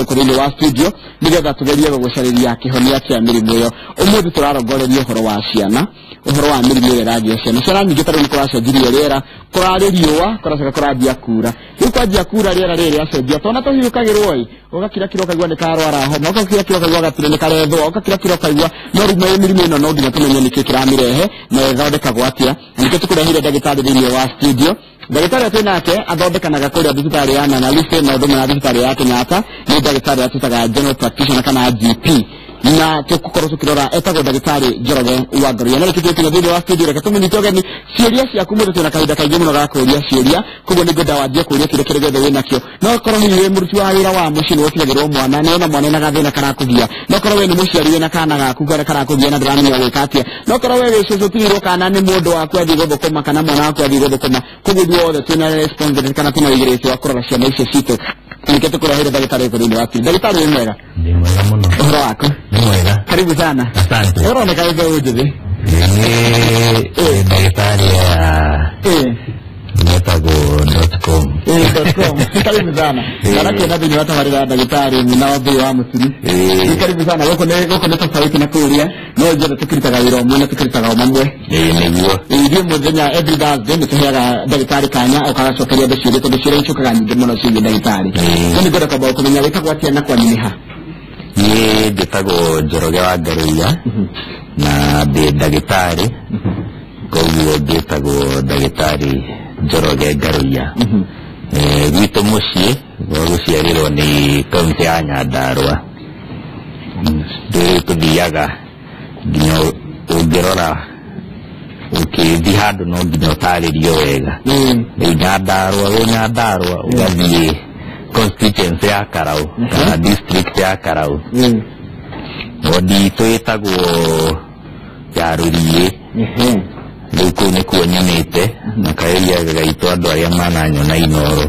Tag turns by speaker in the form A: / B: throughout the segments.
A: gũkũ thĩinĩ wa studio nĩgetha tũgerie gũgũcarĩria kĩhonia kĩa mĩrimũ ĩyo. Ũmũthĩ tũrarongoreria ũhoro wa ciana, ũhoro wa mĩrimũ ĩrĩa ĩragia ciana. Ciana nyingĩ ta rĩu nĩ kũracenjirie rĩera, kũrarĩ riũa, kũracoka kũranjia kura. Rĩu kwanjia kura rĩera rĩrĩ rĩacenjia, twana tũhiũkagĩrwo ĩ, ũgakira kira ũkaigua nĩ karwara homa, ũgakira kira ũkaigua gatirĩ nĩ karethũa, ũgakira kira ũkaigua no rĩu mĩrimũ ĩno no nginya tũmenye nĩkĩ kĩramĩrehe na ĩthondekagwo atĩa. Na nĩkĩo tũkũrehire ndagĩtarĩ thĩinĩ wa studio. Ndagĩtarĩ twĩ nake athondekanaga kũrĩa thibitarĩ ya Nanalise na ũndũ ũmwe na thibitarĩ ya Kenyatta. Nĩ ndagĩtarĩ atwĩtaga general practitioner kana GP, na tũgũkorwo tũkĩrora etagwo ndagĩtarĩ Njoroge wa Ngaruiya. Na rĩkĩ tũkinya thĩinĩ wa studio, reke tũmũnyite ũgeni. Ciũria ciaku mũndũ, twĩna kahinda kaingĩ mũno ga kũũria ciũria, koguo nĩ ngwenda wanjie kũũria kĩũria kĩrĩa gĩothe wĩnakĩo. No korwo hihi wĩ mũruti wa wĩra wa mũciĩ nĩ ũtigagĩrwo mwana, nĩ wona mwana ena gathĩna karakũgia, no korwo we nĩ mũciari wĩna kana gaku karĩa karakũgia na ndũramenya gwĩka atĩa, no korwo we wĩ cũcũ ũtigĩirwo kana nĩ mũndũ waku athiĩ gũthũkũma kana mwana waku athiĩ gũthũkũma, koguo ithuothe twĩna responsibility kana twĩna ũigĩrĩrĩki wa kũrora ciana icio citũ. Nĩkĩo tũkũreheire ndagĩtarĩ gũkũ thĩinĩ wa studio. Ndagĩtarĩ, wĩ mwega?
B: Ndĩ mwega mũno.
A: Ũhoro waku?
B: Nĩ mwega.
A: Karibu sana.
B: Asante.
A: Ũroneka wĩ mbeũ njĩthĩ.
B: Nĩ ndagĩtarĩ ya metagwo .com.
A: .com. Karibu sana. Ndanakuona thĩinĩ wa tabarĩra ya ndagĩtarĩ na Wambui wa Mũturi. Ĩ, karibu sana. Gũkũ nĩ tofauti na kũrĩa, no ithuothe tũkĩrutaga wĩra ũmwe na tũkĩrutaga o mamwe.
B: Ĩĩ, nĩguo.
A: Ithuĩ mũthenya every Thursday nĩ tũheaga ndagĩtarĩ kanya ũkagacokeria andũ ciũria, tondũ ciũria icokaga nyingĩ mũno ciĩgiĩ ndagĩtarĩ. No nĩ ngwenda kwamba kũmenya wĩtagwo atĩa na kwanyu nĩ ha?
B: Niĩ njĩtagwo Njoroge wa Ngaruiya na ndĩ ndagĩtarĩ, koguo njĩtagwo ndagĩtarĩ Njoroge Ngaruiya. Gwitũ mũciĩ gwa gũciarĩrwo nĩ kaunti ya Nyandarũa. Rĩu tũthiaga nginya ũngĩrora ũkĩthi handũ no nginya ũtarĩrio wega. Rĩu Nyandarũa, wĩ Nyandarũa ũgathiĩ constituency ya Karau kana district ya Karau. Wodi itũ ĩtagwo ya Rũriĩ. Rĩu kũu nĩkuo nyumĩte, na kaĩria gaitũ andũ arĩa mananyona Inoro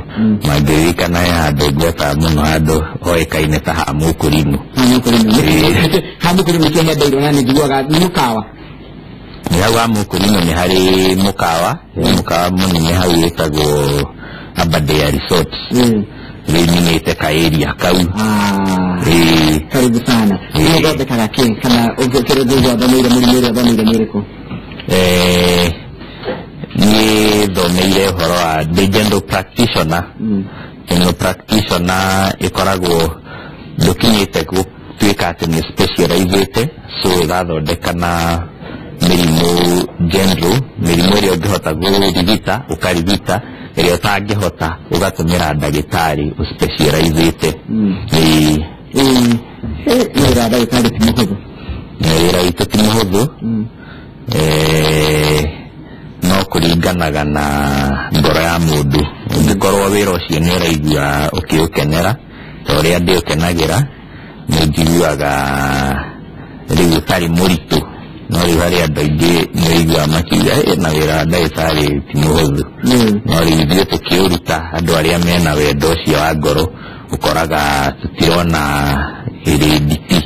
B: mangĩririkana he handũ ngwetaga mũno, handũ hoĩkaine ta ha Mũkũrinũ.
A: Hamũkũrinũ. Hamũkũrinũ nĩkĩo hendeirwo na nĩ njiguaga nĩ mũkawa.
B: Nĩ hau ha Mũkũrinũ nĩ harĩ mũkawa, he mũkawa mũnene hau wĩtagwo Aberdare Resort. Rĩu nyumĩte kaĩria kau. Ĩĩ.
A: Karibu sana. Nĩ ũthondekaga kĩ kana kĩrĩa ngũigua ũthomeire, mũrimũ ũrĩa ũthomeire nĩ ũrĩkũ?
B: Niĩ thomeire ũhoro wa ndĩ general practitioner. General practitioner ĩkoragwo ndũkinyĩte gũtuĩka atĩ nĩ specializĩte, so ĩrathondeka na mĩrimũ general, mĩrimũ ĩrĩa ũngĩhota kũrigita ũkarigita, ĩrĩa ũtangĩhota ũgatũmĩra ndagĩtarĩ ũspecializĩte. Ĩĩ.
A: Ĩĩ, wĩra wa ndagĩtarĩ ti mũhũthũ.
B: Na wĩra witũ ti mũhũthũ. No kũringanaga na ngoro ya mũndũ. Ũngĩkorwo wĩra ũcio nĩ ũraigua ũkĩũkenera ta ũrĩa ndĩũkenagĩra, nĩ njiguaga rĩu ũtarĩ mũritũ. No rĩu harĩ andũ aingĩ nĩ ũiguaga makiuga, "Ĩ, na wĩra wa ndagĩtarĩ ti mũhũthũ." No rĩu ithuĩ tũkĩũruta, andũ arĩa mena wendo ũcio wa ngoro, ũkoraga tũtirona ĩrĩ nditi.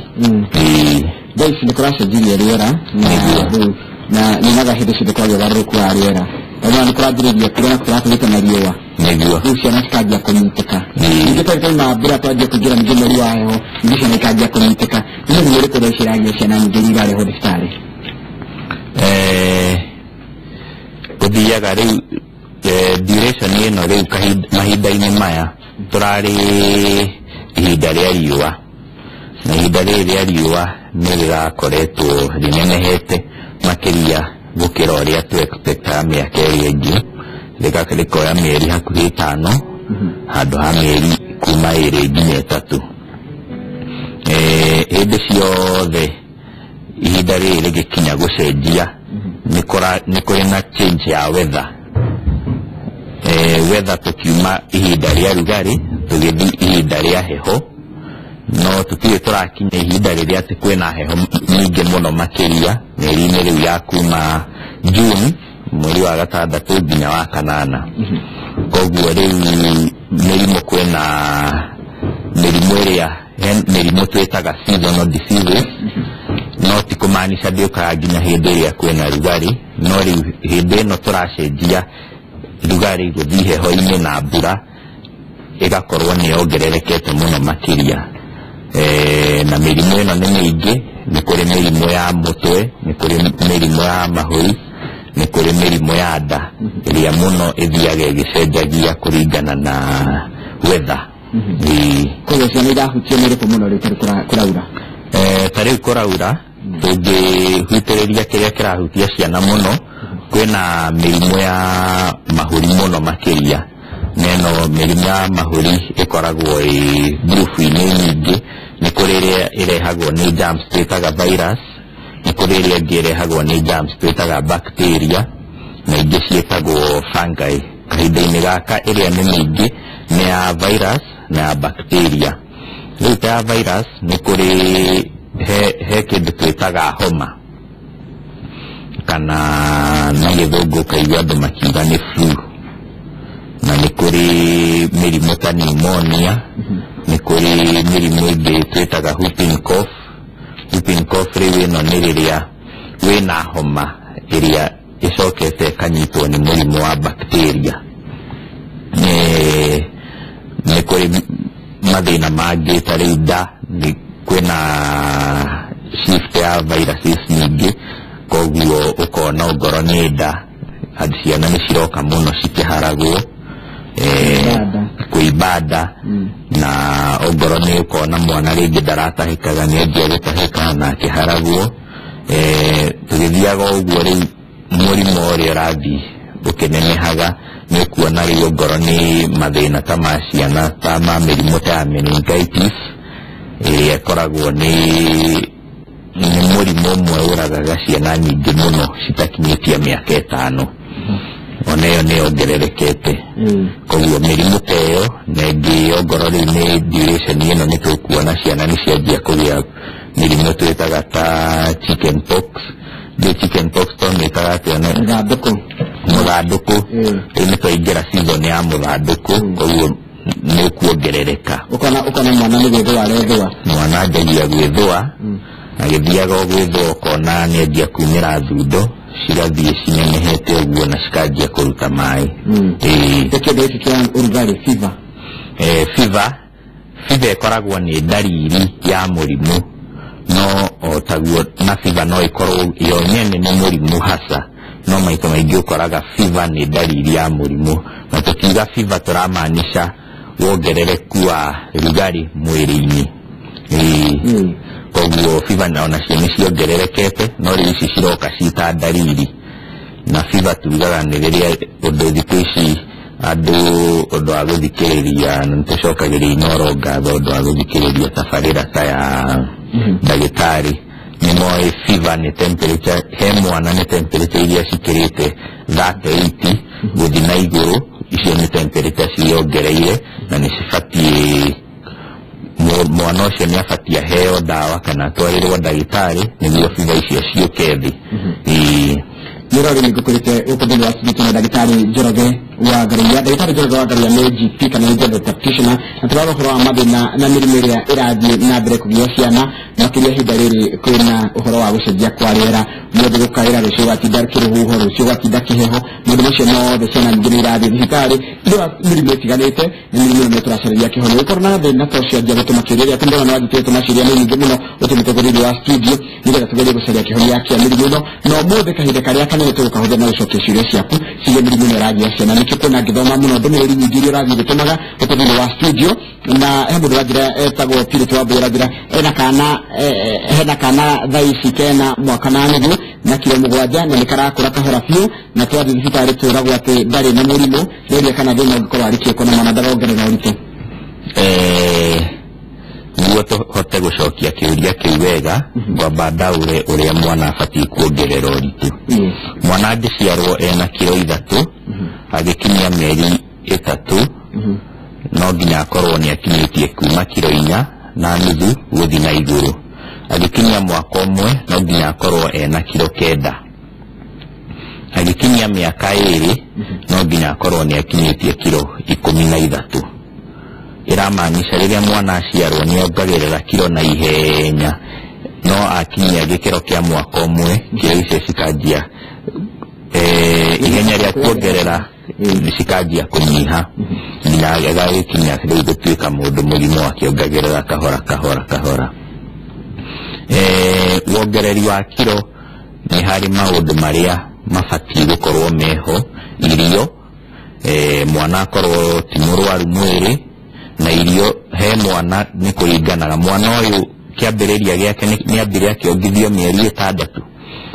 B: Ĩĩ.
A: Thaa ici nĩ kũracenjirie rĩera na
B: Nĩguo.
A: rĩu na nyonaga hĩndĩ ciothe kwagĩa ũgarũrũku wa rĩera, ona nĩ kũranjĩrĩria kura na kũrakũrĩte na riũa. Rĩu ciana cikanjia kũnyitĩka. Ningĩ twari twauma mbura twanjia kũingĩra ningĩ mweri wa heho, ningĩ ciana ikanjia kũnyitĩka. Nĩ mĩrimũ ĩrĩkũ thaa ici ĩragia ciana nyingĩ irarehwo thibitarĩ?
B: Gũthiaga rĩu duration ĩno rĩu mahinda-inĩ maya tũrarĩ ihinda rĩa riũa, na ihinda rĩrĩ rĩa riũa nĩ rĩrakoretwo rĩnenehete makĩria gũkĩra ũrĩa tu expectaga mĩaka ĩrĩa ĩngĩ. Rĩkoya mĩeri hakuhĩ 5 handũ ha mĩeri kuma 2 nginya 3. Hĩndĩ ciothe ihinda rĩrĩ rĩgĩkinya gũcenjia, nĩ kũrĩ na change ya weather. Weather tũkiuma ihinda rĩa rugarĩ tũgĩthiĩ ihinda rĩa heho, no tũtirĩ tũrakinya ihinda rĩrĩa atĩ kwĩna heho nyingĩ mũno makĩria mĩeri-inĩ rĩu ya kuma June, mweri wa gatandatũ nginya wa kanana. Koguo rĩu mĩrimũ, kwĩna mĩrimũ ĩrĩa he mĩrimũ twĩtaga seasonal diseases, no ti kũmaanisha ndĩũkaga nginya hĩndĩ ĩrĩa kwĩna rugarĩ. No rĩu hĩndĩ ĩno tũracenjia rugarĩ gũthiĩ heho-inĩ na mbura ĩgakorwo nĩ yongererekete mũno makĩria. mĩrimũ ĩno nĩ mĩingĩ, nĩ kũrĩ mĩrimũ ya mũtwe, nĩ kũrĩ mĩrimũ ya mahũri, nĩ kũrĩ mĩrimũ ya nda ĩrĩa mũno ĩthiaga ĩgĩcenjagia kũringana na weather.
A: Koguo ciana irahutio nĩ ĩrĩkũ mũno rĩu tarĩ kũraura?
B: Ta rĩu kũraura tũngĩhutĩrĩria kĩrĩa kĩrahutia ciana mũno, kwĩna mĩrimũ ya mahũri mũno makĩria. Neno mĩrimũ ya mahũri ĩkoragwo ĩ ngurubu-inĩ nyingĩ. Nĩ kũrĩ ĩrĩa ĩrehagwo nĩ germs twĩtaga virus, nĩ kũrĩ ĩrĩa ĩngĩ ĩrehagwo nĩ germs twĩtaga bacteria, na ingĩ ciĩtagwo fungi. Kahinda-inĩ gaka ĩrĩa nĩ mĩingĩ nĩ ya virus na ya bacteria. Rĩu ta ya virus nĩ kũrĩ he kĩndũ twĩtaga homa, kana na gĩthũngũ ũkaigua andũ makiuga nĩ flu. Na nĩ kũrĩ mĩrimũ ta pneumonia, nĩ kũrĩ mĩrimũ ĩngĩ twĩtaga whooping cough. Whooping cough rĩu ĩno nĩ rĩrĩa wĩna homa ĩrĩa ĩcokete ĩkanyitwo nĩ mũrimũ wa bacteria. Nĩ kũrĩ mathĩna mangĩ ta rĩu nda, nĩ kwĩna shift ya viruses nyingĩ, koguo ũkona ongorwo nĩ nda ciana nĩ ciroka mũno cikĩharagwo, kũimba nda, na ongorwo nĩ ũkona mwana rĩngĩ ndaratahĩkaga nĩ anjia gũtahĩka na akĩharagwo. Tũgĩthiaga ũguo rĩu mũrimũ ũrĩa ũrathiĩ ũkĩnenehaga nĩ ũkuona rĩu ongorwo nĩ mathĩna ta ma ciana ta ma mĩrimũ ta ya meningitis ĩrĩa ĩkoragwo nĩ mũrimũ ũmwe ũragaga ciana nyingĩ mũno citakinyĩtie mĩaka 5. Ona ĩyo nĩ yongererekete. Koguo mĩrimũ ta ĩyo na ĩngĩ ongorwo rĩu nĩ duration ĩno nĩ tũkuona ciana nĩ cianjia kũgĩa mĩrimũ twĩtaga ta chicken pox. Ndiũ chicken pox twamĩtaga atĩa?
A: Mũthandũkũ.
B: Mũthandũkũ. Rĩu nĩ twaingĩra season ya mũthandũkũ, koguo nĩ kuongerereka.
A: Ũkona mwana nĩ gwĩthũa arethũa.
B: Mwana anjagia gwĩthũa, agĩthiaga o gwĩthũa ũkona nĩ anjia kumĩra thundo, cigathiĩ cinenehete ũguo na cikanjia kũruta maĩ.
A: Kĩndũ gĩkĩ kĩa ũrugarĩ, fever.
B: Fever ĩkoragwo nĩ ndariri ya mũrimũ, no o taguo na fever no ĩkorwo yo nyene nĩ mũrimũ hasa, no maita maingĩ ũkoraga fever nĩ ndariri ya mũrimũ. Na tũkiuga fever tũramaanisha wongerereku wa rugarĩ mwĩrĩ-inĩ. Koguo fever na onacio nĩ ciongererekete, no rĩu ici ciroka cita ndariri. Na fever tugaga nĩ rĩrĩa ũndũ thikũ ici andũ ũndũ wa gũthikĩrĩria, na nĩtũcokagĩria Inooro ngatho ũndũ wa gũthikĩrĩria tabarĩra ta ya ndagĩtarĩ, nĩ moĩ fever nĩ temperature, he mwana nĩ temperature iria cikĩrĩte 38 gũthiĩ na igũrũ, icio nĩ temperature ciongereire na nĩ cibatiĩ mwana ũcio nĩ abatiĩ aheo ndawa kana atwarĩrwo ndagĩtarĩ nĩguo fever icio ciũke thĩ.
A: Nĩũrori nĩ ngũkũrĩte gũkũ thĩinĩ wa studio na ndagĩtarĩ Njoroge wa Ngaruiya. Ndagĩtarĩ Njoroge wa Ngaruiya nĩ GP kana nĩ general practitioner, na tũrarora ũhoro wa mathĩna na mĩrimũ ĩrĩa ĩrathiĩ na mbere kũgĩa ciana, makĩria ihinda rĩrĩ kwĩna ũhoro wa gũcenjia kwa rĩera, mũndũ gũkaĩra rũciũ gwatinda kĩrũhuho, rũciũ gwatinda kĩheho, maũndũ macio mothe ciana nyingĩ nĩ irathiĩ thibitarĩ nĩ wa mĩrimũ ĩtiganĩte, na mĩrimũ ĩno tũracarĩria kĩhonia. Ũngĩkorwo na thĩna ta ũcio anjia gũtũma kĩũria gĩaku, ndĩrona nĩ wanjĩtĩte tũma ciũria nĩ nyingĩ mũno ũtũmĩte kũrĩ thĩinĩ wa studio nĩgetha tũgerie gũcaria kĩhonia kĩa mĩrimũ ĩno. Na ũmũthĩ kahinda karĩa kanene tũgũkahũthĩra na gũcokia ciũria ciaku ciĩgiĩ mĩrimũ ĩno ĩragia ciana. Nĩkĩo kuona ngĩthoma mũno ndũmĩrĩri nyingĩ iria ũrathiĩ ũgĩtũmaga gũkũ thĩinĩ wa studio. Na he mũndũ ũranjĩra etagwo Purity Wambui, ũranjĩra hena kana thaa ici kena mwaka na nuthu na kiro 7 na nĩ karakũra kahora biũ, na twathiĩ thibitarĩ twĩragwo atĩ ndarĩ na mũrimũ. Nĩũria kana thĩna ũngĩkorwo arĩ kĩĩ kuona mwana ndarongerera ũritũ.
B: Nĩguo tũhote gũcokia kĩũria kĩu wega, ngwamba ndaũre ũrĩa mwana abatiĩ kuongerera ũritũ. Mwana angĩciarwo ena kiro 3, agĩkinyia mĩeri 3, no nginya akorwo nĩ akinyĩtie kuma kiro 4.5 gũthiĩ na igũrũ. Agĩkinyia mwaka ũmwe, no nginya akorwo ena kiro 9. Agĩkinyia mĩaka 2, no nginya akorwo nĩ akinyĩtie kiro 13. Ĩramaanisha rĩrĩa mwana aciarwo nĩ ongagĩrĩra kiro na ihenya, no akinyia gĩkĩro kĩa mwaka ũmwe, kiro icio cikanjia ihenya rĩa kuongerera cikanjia kũnyiha nginya agagĩkinya rĩu gũtuĩka mũndũ mũgima akĩongagĩrĩra kahora kahora kahora. Wongereri wa kiro nĩ harĩ maũndũ marĩa mabatiĩ gũkorwo meho, irio, mwana akorwo ti mũrwaru mwĩrĩ, na irio he mwana nĩ kũringanaga mwana ũyũ kĩambĩrĩria gĩake nĩ ambire akĩongithio mĩeri 6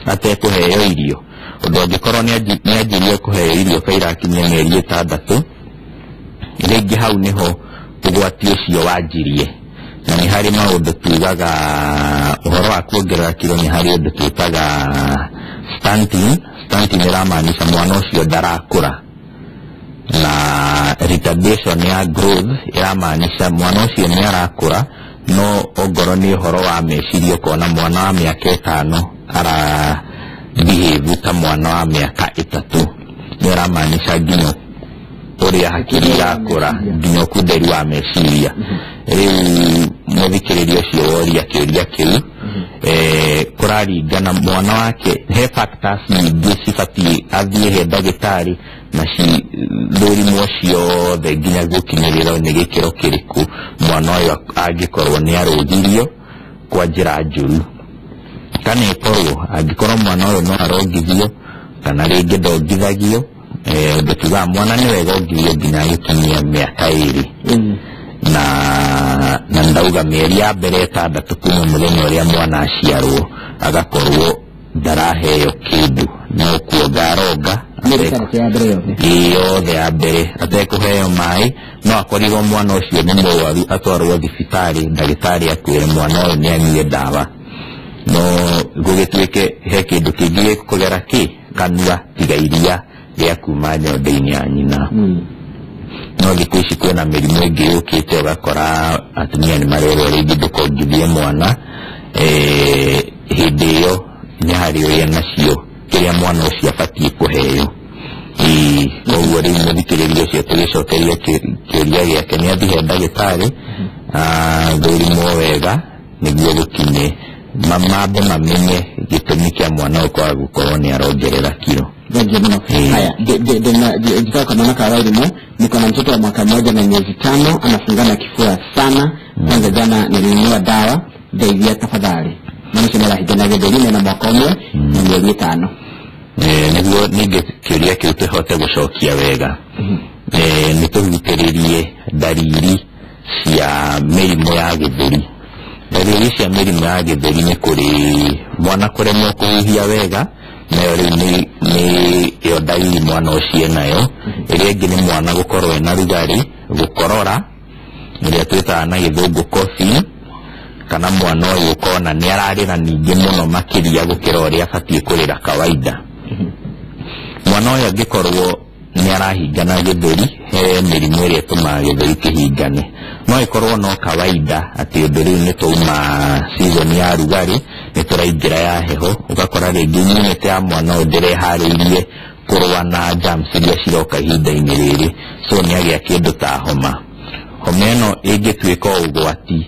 B: atekũheo irio, ũndũ angĩkorwo nĩ anjirie kũheo irio kaira akinyia mĩeri 6, rĩngĩ hau nĩho ũgwati ũcio wanjirie. Na nĩ harĩ maũndũ tugaga ũhoro wa kuongerera kiro, nĩ harĩ ũndũ twĩtaga stunting. Stunting ĩramaanisha mwana ũcio ndarakũra, na retardation ya growth ĩramaanisha mwana ũcio nĩ arakũra no ongorwo nĩ ũhoro wa meciria, ũkona mwana wa mĩaka 5 ara behave ta mwana wa mĩaka 3, nĩ ĩramaanisha nginya ũrĩa hakiri irakũra, nginya ũkunderi wa meciria. Rĩu mũthikĩrĩria ũcio woria kĩũria kĩu, kũraringana mwana wake, he factors nyingĩ cibatiĩ athiĩ he ndagĩtarĩ na cithũrimwo ciothe nginya gũkinyĩrĩra nĩ gĩkĩro kĩrĩkũ mwana ũyũ angĩkorwo nĩ arũgirio kwa njĩra njũru, kana ĩkorwo angĩkorwo mwana ũyũ no arongithio kana rĩngĩ ndongithagio. Ũndũ tugaga mwana nĩ wega ongithio nginya agĩkinyia mĩaka 2, na ndauga mĩeri ya mbere 6 kuma mũthenya ũrĩa mwana aciarwo agakorwo ndaraheo kĩndũ, no kuonga aronga yothe ya mbere atekũheo maĩ, no akorirwo mwana ũcio nĩ mũrwaru atwarwo thibitarĩ, ndagĩtarĩ akwĩre mwana ũyũ nĩ anyue ndawa, no gũgĩtuĩke he kĩndũ kĩngĩ gĩkũgera kĩ kanua tiga iria rĩa kuma nyondo-inĩ ya nyina. No thikũ ici kwĩna mĩrimũ ĩngĩ yũkĩte, ũgakora atumia nĩ marerwo rĩngĩ ndũkongithie mwana, hĩndĩ ĩyo nĩ harĩ ũrĩa nacio kĩrĩa mwana ũcio abatiĩ kũheo. Koguo rĩu mũthikĩrĩria ũcio tũgĩcokeria kĩũria gĩake nĩ athiĩ he ndagĩtarĩ athũrimwo wega nĩguo gũkinye mambe mamenye gĩtũmi kĩa mwana ũyũ kwaga gũkorwo nĩ arongerera kiro.
A: Haya, njitaka kwa mwana ka Wairimu, niko na mtoto wa mwaka 1 na miezi 5, anafungana kifua sana. Kwanza jana nilinunua dawa, ndeithia tafadhali. Maana sina hijana gĩthũri na mwaka 1 na miezi 5.
B: Nĩguo ningĩ kĩũria kĩu tũhote gũcokia wega, nĩ tũhutĩrĩrie ndariri cia mĩrimũ ya gĩthũri. Ndariri cia mĩrimũ ya gĩthũri nĩ kũrĩ mwana kũremwo kũhuhia wega, nayo rĩu nĩ ĩyo ndariri mwana ũcio enayo. Ĩrĩa ĩngĩ nĩ mwana gũkorwo ena rugarĩ, gũkorora ĩrĩa twĩtaga na gĩthũngũ coughing, kana mwana ũyũ ũkona nĩ ararĩra ningĩ mũno makĩria gũkĩra ũrĩa abatiĩ kũrĩra kawaida. Mwana ũyũ angĩkorwo nĩ arahingana gĩthũri, he mĩrimũ ĩrĩa ĩtũmaga gĩthũri kĩhingane, no ĩkorwo no kawaida atĩ ũndũ rĩu nĩ twauma season ya rugarĩ nĩ tũraingĩra ya heho, ũgakora rĩngĩ immunity ya mwana ũyũ ndĩreharĩirie kũrũa na germs iria ciroka ihinda-inĩ rĩrĩ, so nĩ agĩa kĩndũ ta homa. Homa ĩno ĩngĩtuĩka o ũgwati,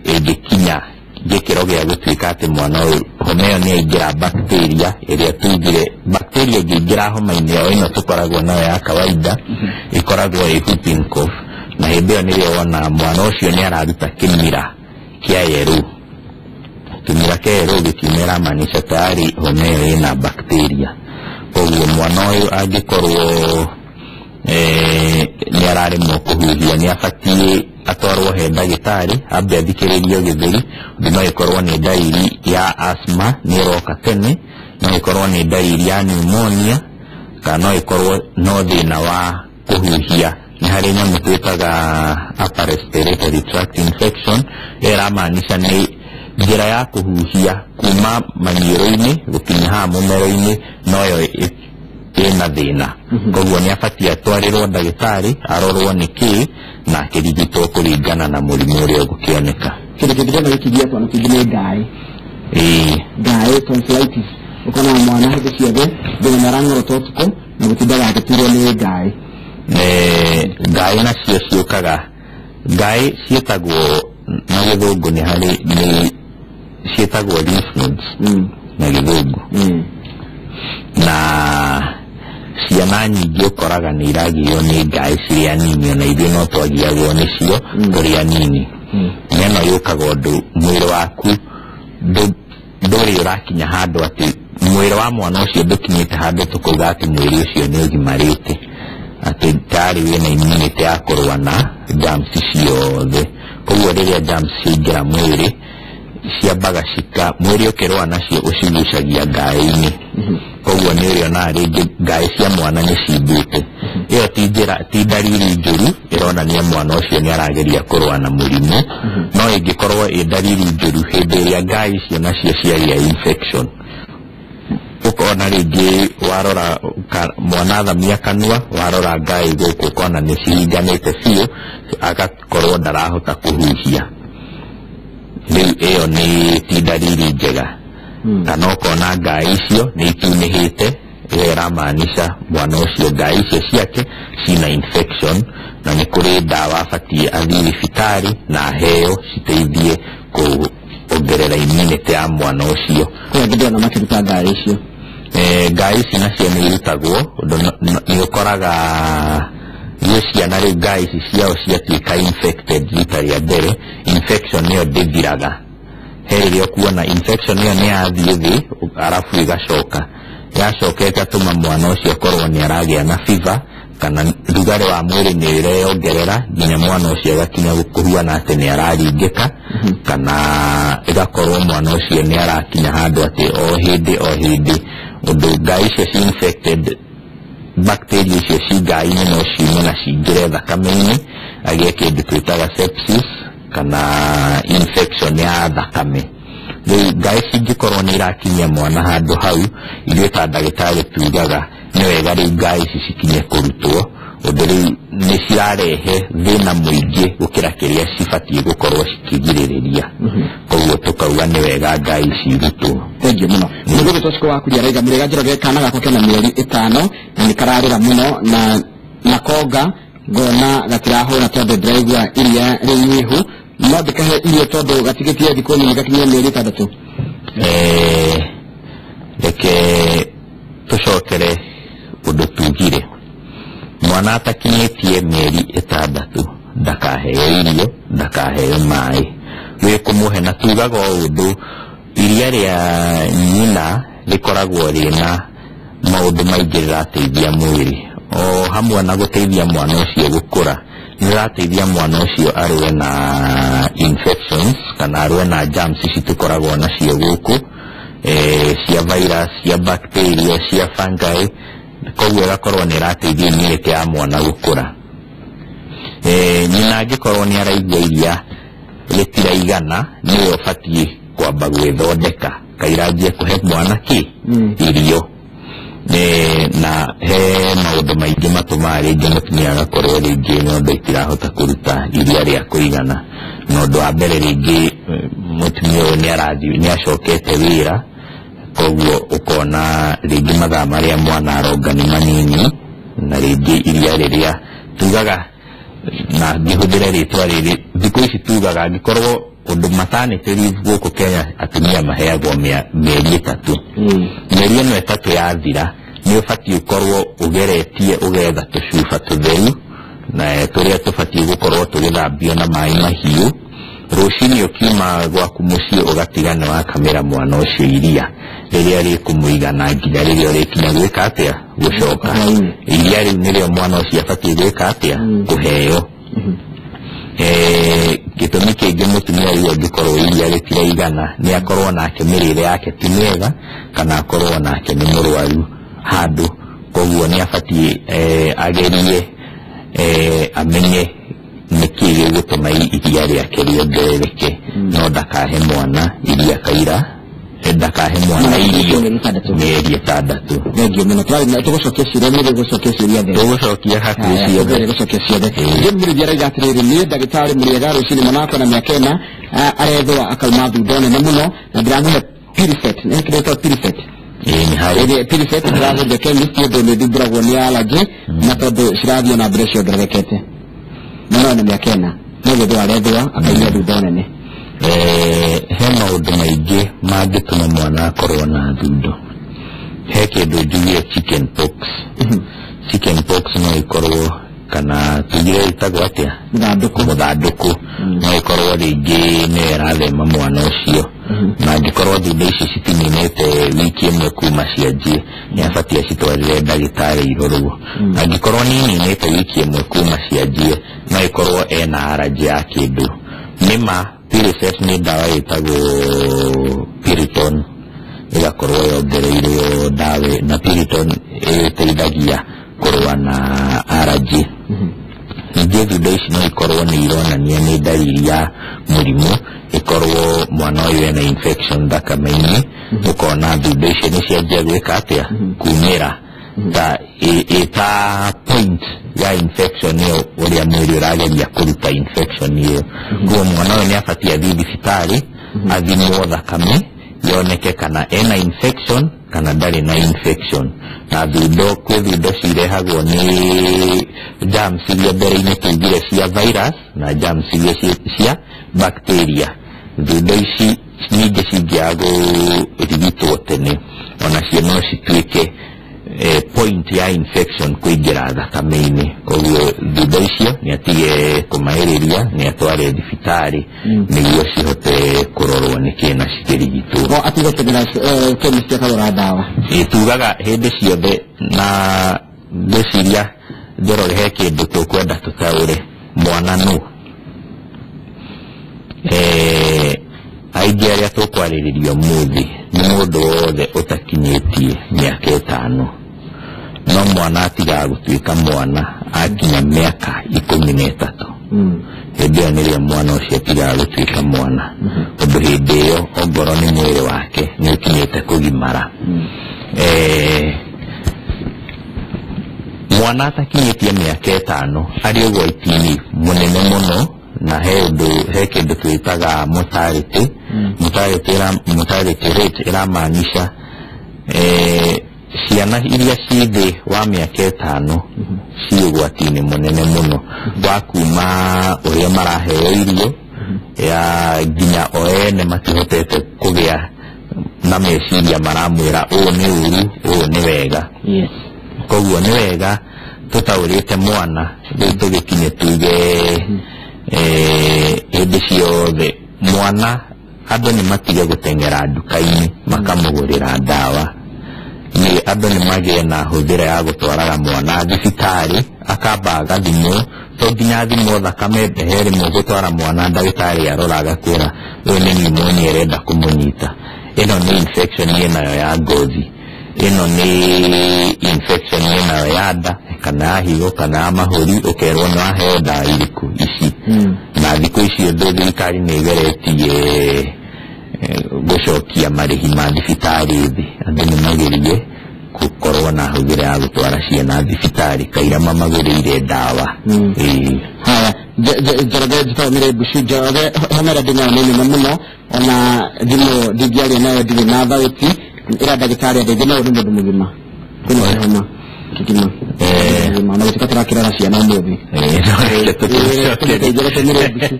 B: ĩngĩkinya gĩkĩro gĩa gũtuĩka atĩ mwana ũyũ homa ĩyo nĩ yaingĩra bacteria ĩrĩa tugire bacteria ĩngĩingĩra homa-inĩ o ĩno tũkoragwo nayo ya kawaida, ĩkoragwo ĩ whooping cough, na hĩndĩ ĩyo nĩrĩo wona mwana ũcio nĩ araruta kĩmira kĩa yerũ. Kĩmira kĩa yerũ gĩkiuma ĩramaanisha tayari homa ĩyo ĩna bacteria. Koguo mwana ũyũ angĩkorwo nĩ araremwo kũhuhia, nĩ abatiĩ atwarwo he ndagĩtarĩ ambe athikĩrĩrio gĩthũri, ũndũ no ĩkorwo nĩ ndariri ya asthma nĩ ĩroka tene, no ĩkorwo nĩ ndariri ya pneumonia, kana no ĩkorwo no thĩna wa kũhuhia. Nĩ harĩ nyamũ twĩtaga upper respiratory tract infection, ĩyo ĩramaanisha nĩ njĩra ya kũhuhia kuma maniũrũ-inĩ gũkinya haha mũmero-inĩ noyo ĩna thĩna. Koguo nĩ abatiĩ atwarĩrwo ndagĩtarĩ arorwo nĩ kĩ na akĩrigitwo kũringana na mũrimũ ũrĩa ũgũkĩoneka.
A: Kĩndũ kĩngĩ kĩona gĩkĩgia twana tũingĩ nĩ ngaĩ. Ngaĩ, tonsillitis, ũkona mwana hĩndĩ ciothe thĩna nĩ arang'orota ũtukũ na gũtindaga agĩturwo nĩ ngaĩ.
B: Ngaĩ nacio ciũkaga, ngaĩ ciĩtagwo na gĩthũngũ nĩ harĩ nĩ ciĩtagwo lymph nodes na gĩthũngũ. Na ciana nyingĩ ũkoraga nĩ iragio nĩ ngaĩ cirĩ anini, ona ithuĩ no twagiagwo nĩcio tũrĩ anini. Na ĩno yũkaga ũndũ mwĩrĩ waku Ndũrĩ ũrakinya handũ atĩ mwĩrĩ wa mwana ũcio ndũkinyĩte handũ tũkauga atĩ mwĩrĩ ũcio nĩ ũgimarĩte, atĩ tarĩ wĩna immunity ya kũrũa na germs ciothe. Koguo rĩrĩa germs ciaingĩra mwĩrĩ, ciambaga cika mwĩrĩ ũkĩrũa nacio ũcigucagia ngaĩ-inĩ. Koguo nĩ ũrĩonaga rĩngĩ ngaĩ cia mwana nĩ cimbĩte. Ĩyo ti njĩra, ti ndariri njũru ĩronania mwana ũcio nĩ arageria kũrũa na mũrimũ. No ĩngĩkorwo ĩ ndariri njũru hĩndĩ ĩrĩa ngaĩ icio nacio ciagĩa infection, ũkona rĩngĩ warora mwana athamia kanua, warora ngaĩ gũkũ ũkona nĩ cihinganĩte biũ, agakorwo ndarahota kũhuhia. Rĩu ĩyo nĩ ti ndariri njega. Kana ũkona ngaĩ icio nĩ itunĩhĩte, ĩyo ĩramaanisha mwana ũcio ngaĩ icio ciake cina infection, na nĩ kũrĩ ndawa abatiĩ athiĩ thibitarĩ na aheo citeithie kuongerera immunity ya mwana ũcio.
A: Kwĩ angĩ ndĩrona makĩruta ngaĩ icio.
B: Ngaĩ ici nacio nĩ irutagwo, ũndũ nĩ ũkoraga icio ciana rĩu ngaĩ ici ciao ciatuĩka infected rita rĩa mbere, infection ĩyo ndĩthiraga. He rĩrĩa ũkuona infection ĩyo nĩ yathiĩ thĩ, arabu ĩgacoka. Yacoka ĩgatũma mwana ũcio akorwo nĩ aragĩa na fever, kana rugarĩ wa mwĩrĩ nĩ ũreyongerera nginya mwana ũcio agakinya kũhuana atĩ nĩ araringĩka, kana ĩgakorwo mwana ũcio nĩ arakinya handũ atĩ o hĩndĩ o hĩndĩ ũndũ ngaĩ icio ci infected, bacteria icio ci ngaĩ-inĩ no ciume na cingĩre thakame-inĩ, agĩe kĩndũ twĩtaga sepsis kana infection ya thakame. Rĩu ngaĩ cingĩkorwo nĩ irakinyia mwana handũ hau, ithuĩ ta ndagĩtarĩ tugaga nĩ wega rĩu ngaĩ ici cikinye kũrutwo, ũndũ rĩu nĩ cirarehe thĩna mũingĩ gũkĩra kĩrĩa cibatiĩ gũkorwo cikĩgirĩrĩria. Koguo tũkauga nĩ wega ngaĩ ici irutwo.
A: Thank you mũno. Mũgũrũ Tosco wa Kuria arauga mũrĩga Njoroge, kana gakwa kena mĩeri 5 na nĩ kararĩra mũno na nakonga ngona gatirahũra tondũ ndĩraigua iria rĩnyihu, no ndĩkahe irio tondũ gatigĩtie thikũ nini gakinyie mĩeri 6.
B: Reke tũcokere ũndũ tugire, mwana atakinyĩtie mĩeri 6 ndakaheo irio, ndakaheo maĩ, wĩ kũmũhe. Na tugaga o ũndũ, iria rĩa nyina rĩkoragwo rĩna maũndũ maingĩ rĩrateithia mwĩrĩ, o hamwe na gũteithia mwana ũcio gũkũra, nĩ rĩrateithia mwana ũcio arũe na infections kana arũe na germs ici tũkoragwo nacio gũkũ, cia virus, cia bacteria, cia fungi. Koguo ĩgakorwo nĩ ĩrateithia immunity ya mwana gũkũra. Nyina angĩkorwo nĩ araigua iria rĩtiraigana, nĩwe ũbatiĩ kwamba gwĩthondeka kairanjie kũhe mwana kĩ irio. Na he maũndũ maingĩ matũmaga rĩngĩ mũtumia agakorwo rĩngĩ ng'ombe itirahota kũruta iria rĩa kũigana. Na ũndũ wa mbere rĩngĩ mũtumia ũyũ nĩ arathiĩ, nĩ acokete wĩra, koguo ũkona rĩngĩ mathaa marĩa mwana aronga nĩ manini, na rĩngĩ iria rĩrĩa tugaga, na ngĩhũthĩre rĩtwa rĩrĩ thikũ ici tugaga angĩkorwo ũndũ maternity leave gũkũ Kenya atumia maheagwo mĩeri 3. Mĩeri ĩno 3 yathira nĩ ũbatiĩ ũkorwo ũgeretie ũgetha tũcuba tũtheru na tũrĩa tũbatiĩ gũkorwo tũgĩthambio na maĩ mahiũ. Rũcinĩ ũkiuma gwaku mũciĩ ũgatiga nĩ wakamĩra mwana ũcio iria rĩrĩa rĩkũmũigana nginya rĩrĩa ũrĩkinya gwĩka atĩa, gũcoka. Iria rĩu nĩrĩo mwana ũcio abatiĩ gwĩka atĩa, kũheo. Gĩtũmi kĩngĩ mũtumia rĩu angĩkorwo iria rĩtiraigana nĩ akorwo nake mĩrĩre yake ti mĩega, kana akorwo nake nĩ mũrwaru handũ, koguo nĩ abatiĩ agerie amenye nĩkĩ gĩgũtũma iria rĩake rĩongerereke, no ndakahe mwana iria kaira, ndakahe mwana irio mĩeri 6.
A: Thank you mũno. Tũgũcokia ciũria, nĩ gũcokia ciũria thĩ.
B: Tũgũcokia hakuhĩ ciothe.
A: Tũgũcokia ciothe. Jane Mũrĩithi arauga atĩrĩrĩ, niĩ ndagĩtarĩ mũrĩega, rũcinĩ mwana wakwa na mĩaka 4 arethũa akauma thundo nene mũno na ndĩramũhe Piriset. Nĩ kĩndũ gĩtagwo Piriset.
B: Ĩĩ, nĩ harĩ.
A: Piriset ndĩragũrire chemist ũndũ nĩ thumbũragwo nĩ allergy, na tondũ cirathiĩ na mbere ciongererekete. Mwana na mĩaka 4 no gũthũa arethũa akauma thundo nene.
B: He maũndũ maingĩ mangĩtũma mwana akorwo na thundo. He kĩndũ njugire chicken pox. Chicken pox no ĩkorwo kana tugire ĩtagwo atĩa,
A: Mũthandũkũ.
B: Mũthandũkũ no ĩkorwo rĩngĩ nĩyo ĩrathema mwana ũcio. Na angĩkorwo thundo ici citininĩte wiki ĩmwe kuma cianjie, nĩ abatiĩ acitwarĩre ndagĩtarĩ irorwo. Angĩkorwo nĩ ininĩte wiki ĩmwe kuma cianjie, no ĩkorwo ena allergy ya kĩndũ. Nĩma Piriset nĩ ndawa ĩtagwo Piriton, ĩgakorwo yongereirwo ndawa, na Piriton ĩteithagia kũrũa na allergy. Ningĩ thundo ici no ikorwo nĩ ironania nĩ ndariri ya mũrimũ, ĩkorwo mwana ũyũ ena infection thakame-inĩ, ũkona thundo icio nĩ cianjia gwĩka atĩa, kumĩra ta ĩta point ya infection ĩyo, ũrĩa mwĩrĩ ũrageria kũruta infection ĩyo. Koguo mwana ũyũ nĩ abatiĩ athiĩ thibitarĩ, athimwo thakame yoneke kana ena infection kana ndarĩ na infection. Na thundo, kwĩ thundo cirehagwo nĩ germs iria mbere-inĩ tugire cia virus na germs iria cia bacteria. Thundo ici ningĩ cingĩaga kũrigitwo tene, onacio no cituĩke point ya infection kũingĩra thakame-inĩ. Koguo thundo icio nĩ atige kũmaĩrĩria, nĩ atware thibitarĩ nĩguo cihote kũrorwo nĩkĩ na cikĩrigitwo.
A: No atige teng'era chemist akagũra ndawa.
B: Ĩ, tugaga hĩndĩ ciothe, na ngwĩciria Njoroge he kĩndũ tũkwenda tũtaũre mwana nũ. Aingĩ arĩa tũkwarĩrĩria ũmũthĩ nĩ mũndũ wothe ũtakinyĩtie mĩaka 5, no mwana atigaga gũtuĩka mwana akinya mĩaka 13. Hĩndĩ ĩyo nĩrĩo mwana ũcio atigaga gũtuĩka mwana, tondũ hĩndĩ ĩyo ongorwo nĩ mwĩrĩ wake nĩ ũkinyĩte kũgimara. Mwana atakinyĩtie mĩaka 5 arĩ ũgwati-inĩ mũnene mũno, na he ũndũ, he kĩndũ twĩtaga mortality. Mortality rate ĩramaanisha ciana iria ci thĩ wa mĩaka 5 ci ũgwati-inĩ mũnene mũno wa kuma ũrĩa maraheo irio ya nginya o ene matihotete kũgĩa na meciria maramwĩra ũũ nĩ ũru, ũũ nĩ wega. Koguo nĩ wega tũtaũrĩte mwana rĩu tũgĩkinye tuge hĩndĩ ciothe mwana, andũ nĩ matige gũteng'era nduka-inĩ makamũgũrĩra ndawa. Nĩ andũ nĩ magĩe na hũthĩra ya gũtwaraga mwana thibitarĩ, akamba agathimwo. To nginya athimwo thakame, he rĩmwe gũtwara mwana ndagĩtarĩ arora agakwĩra ũyũ nĩ pneumonia ĩrenda kũmũnyita, ĩno nĩ infection ĩnayo ya ngothi, ĩno nĩ infection ĩnayo ya nda kana ya higo kana ya mahũri, ũkerwo nĩ waheo ndawa irĩkũ ici. Na thikũ ici ũndũ thirikari nĩ ĩgeretie gũcokia marĩhi ma thibitarĩ thĩ, andũ nĩ magerie gũkorwo na hũthĩra ya gũtwara ciana thibitarĩ kaira mamagũrĩire ndawa. Ĩĩ.
A: Haya, Njoroge, njĩtagwo Mĩrĩ Mbucu. Njoroge, homa ĩrĩa ndĩnayo nĩ nene mũno, ona thimũ ndingĩaria nayo, ndirĩ na thauti. Ĩra ndagĩtarĩ andeithie, no nĩ mũndũ mũgima kwĩna homa kĩgima mũgima, na gũtuĩka tũrakĩrora ciana ũmũthĩ.
B: No reke tũkĩcokerie.
A: Tũmũteithie Mĩrĩ Mbucu.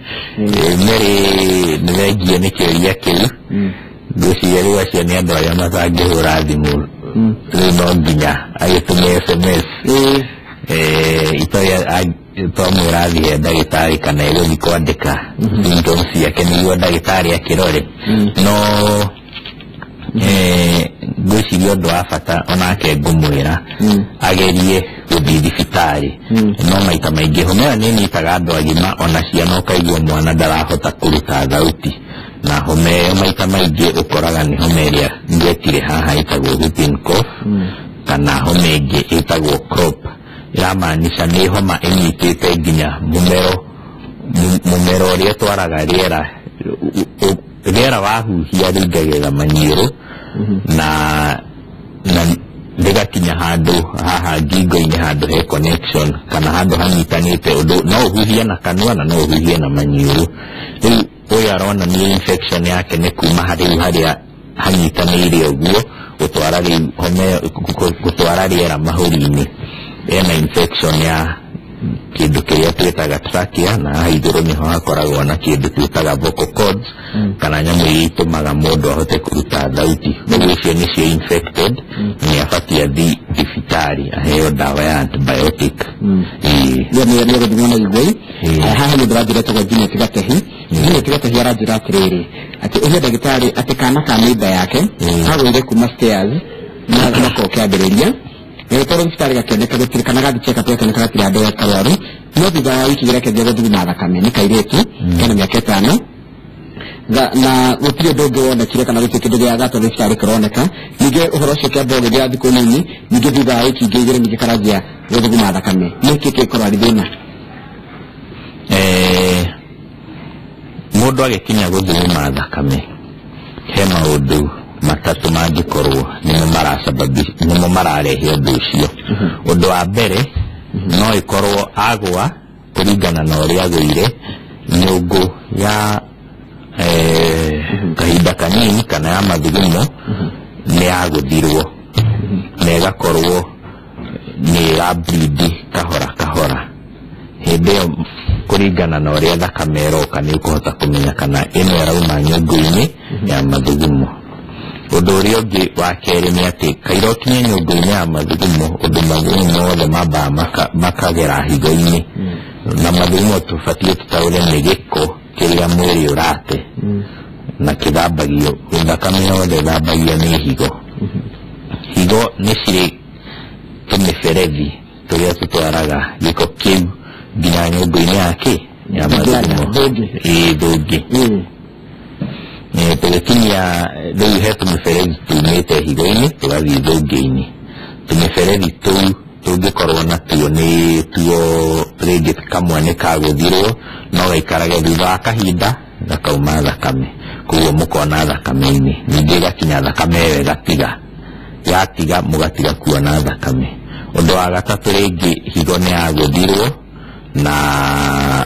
B: Mary, nĩ thengiũ nĩ kĩũria kĩu. Ngwĩciria rĩu acio nĩ andũ arĩa matangĩhũra thimũ, rĩu no nginya agĩtũme SMS. Itoĩ twamwĩra athiĩ he ndagĩtarĩ kana egũthiĩ kwandĩka symptoms ciake nĩguo ndagĩtarĩ akĩrore. No ngwĩciria ũndũ wa bata onake ngũmwĩra agerie gũthiĩ thibitarĩ. No maita maingĩ homa ĩyo nĩ ĩnyitaga andũ agima ona ciana, ũkaigua mwana ndarahota kũruta thauti. Na homa ĩyo maita maingĩ ũkoraga nĩ homa ĩrĩa ngwetire haha ĩtagwo whooping cough, kana homa ĩngĩ ĩtagwo croup, ĩramaanisha nĩ homa ĩnyitĩte nginya mũmero, mũmero ũrĩa ũtwaraga rĩera. Rĩera wahuhia rĩingagĩrĩra maniũrũ na rĩgakinya handũ haha ngingo-inĩ, handũ he connection kana handũ hanyitanĩte, ũndũ no ũhuhie na kanua na no ũhuhie na maniũrũ. Rĩu ũyũ aronania infection yake nĩ kuma rĩu harĩa hanyitanĩire ũguo gũtwara rĩu homa ĩyo, gũtwara rĩera mahũri-inĩ. Ena infection ya kĩndũ kĩrĩa twĩtaga trachea, na haha igũrũ nĩho hakoragwo na kĩndũ twĩtaga vocal cords, kana nyamũ iria itũmaga mũndũ ahote kũruta thauti. Koguo icio nĩcio infected, nĩ abatiĩ athiĩ thibitarĩ aheo ndawa ya antibiotic. Ĩĩ.
A: Nĩ gũthimwo na gĩthũri. Haha nĩ ndĩranjĩra, etagwo Junet Gatehi. Junet Gatehi aranjĩra atĩrĩrĩ, Atĩ ũhe ndagĩtarĩ atĩ kana ka neighbor yake kagũire kuma stairs na mwaka ũkĩambĩrĩria gagĩtwarwo thibitarĩ gakĩoneka gũtirĩ kana gathiĩ check up gakĩoneka gatirĩ handũ karwaru, no thutha wa wiki igĩrĩ akĩanjia gũthuguma thakame. Nĩ kairĩtu kena mĩaka 5 na gũtirĩ ũndũ ũngĩ wonekire kana gũtirĩ kĩndũ gĩa gatwarwo thibitarĩ kĩroneka. Ningĩ ũhoro ũcio ũkĩamba ũgĩthira thikũ nini, ningĩ thutha wa wiki ingĩ 2 ningĩ karanjia gũthuguma thakame. Nĩkĩ kĩkorwo arĩ thĩna?
B: Mũndũ agĩkinya gũthuguma thakame he maũndũ matatũ mangĩkorwo nĩmo marasababisha, nĩmo mararehe ũndũ ũcio. Ũndũ wa mbere no ĩkorwo agwa kũringana na ũrĩa agũire nyũngũ ya kahinda kanini kana ya mathugumo nĩ yagũthirwo na ĩgakorwo nĩ ĩra bleed kahora kahora. Hĩndĩ ĩyo kũringana na ũrĩa thakame ĩroka nĩ ũkũhota kũmenya kana ĩno ĩrauma nyũngũ-inĩ ya mathugumo. Ũndũ ũrĩa ũngĩ wa kerĩ nĩ atĩ kaira ũkinye nyũngũ-inĩ ya mathugumo, ũndũ mathugumo mothe mambaga makagera higo-inĩ, na mathugumo tũbatiĩ tũtaũre nĩ gĩko kĩrĩa mwĩrĩ ũrate na kĩthambagio, thakame yothe ĩthambagio nĩ higo. Higo nĩ cirĩ tũmĩberethi tũrĩa tũtwaraga gĩko kĩu nginya nyũngũ-inĩ ya kĩ ya mathugumo. Ĩĩ, thũngĩ. Tũgĩkinyia rĩu he tũmĩberethi tumĩte higo-inĩ tũgathiĩ thũngĩ-inĩ. Tũmĩberethi tũu tũngĩkorwo natuo nĩ tuo rĩngĩ kamwe nĩ kagũthirwo no gaikarage thutha wa kahinda gakauma thakame, koguo mũkona thakame-inĩ. Ningĩ ĩgakinya thakame ĩyo ĩgatiga, yatiga mũgatiga kuona thakame. Ũndũ wa gatatũ rĩngĩ higo nĩ yagũthirwo na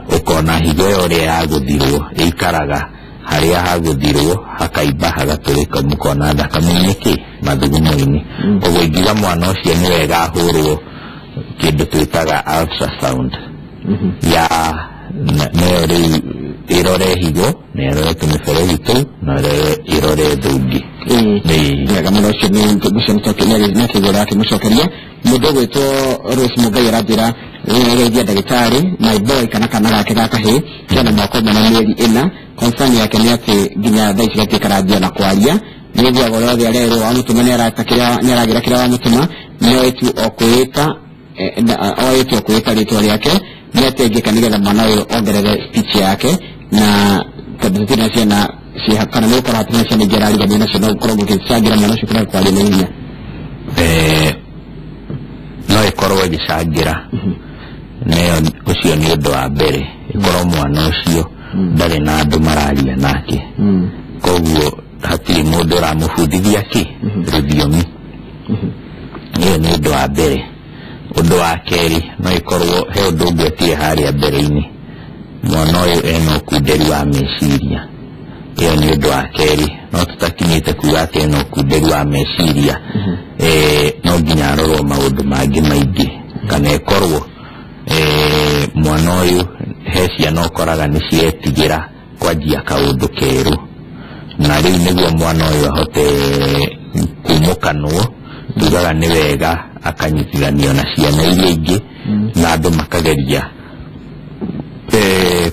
B: ũkona higo ĩyo ũrĩa yagũthirwo ĩikaraga harĩa hagũthirwo hakaimba hagatũrĩka, mũkona thakame-inĩ kĩ mathugumo-inĩ. Koguo ingiuga mwana ũcio nĩ wega ahũrwo kĩndũ twĩtaga ultrasound ya nayo rĩu ĩrore higo na ĩrore tũmĩberethi tũu na ĩrore thũngĩ.
A: Wega mũno. Ũcio nĩ ũcio nĩ akĩgũra akĩmũcokeria. Mũndũ ũgwĩtwo Rose Mũngai aranjĩra geithia ndagĩtarĩ, my boy kana kana gake ga kahĩĩ kena mwaka 1 na mĩeri 4. Concern yake nĩ atĩ nginya thaa ici gatirĩ karanjia na kwaria, nĩ athiaga ũrĩa othe arerwo wamũtũma nĩ arata kĩrĩa nĩ aragĩra kĩrĩa wamũtũma, nĩ oĩ tu o kwĩĩta, oĩ tu o kwĩĩta rĩtwa rĩake. Nĩ atĩa ingĩka nĩgetha mwana ũyũ ongerere speech yake, na tondũ tũtirĩ na ciana ciĩ kana nĩ gũkorwo hatirĩ na ciana ingĩ arariganio nacio, no gũkorwo gũgĩcangĩra mwana ũcio kũrega kwaria na ihenya?
B: No ĩkorwo ĩgĩcangĩra nayo, ũcio nĩ ũndũ wa mbere, ĩkorwo mwana ũcio ndarĩ na andũ mararia nake, koguo hatirĩ mũndũ ũramũbundithia kĩ rũthiomi. Ĩyo nĩ ũndũ wa mbere. Ũndũ wa kerĩ no ĩkorwo he ũndũ ngwetire harĩa mbere-inĩ, mwana ũyũ ena ũkunderi wa meciria. Ĩyo nĩ ũndũ wa kerĩ, no tũtakinyĩte kuga atĩ ena ũkunderi wa meciria, no nginya arorwo maũndũ mangĩ maingĩ. Kana ĩkorwo mwana ũyũ he ciana ũkoraga nĩ cietigĩra kwanjia kaũndũ kerũ, na rĩu nĩguo mwana ũyũ ahote kumũkanwo, tugaga nĩ wega akanyitithanio na ciana iria ingĩ na andũ makageria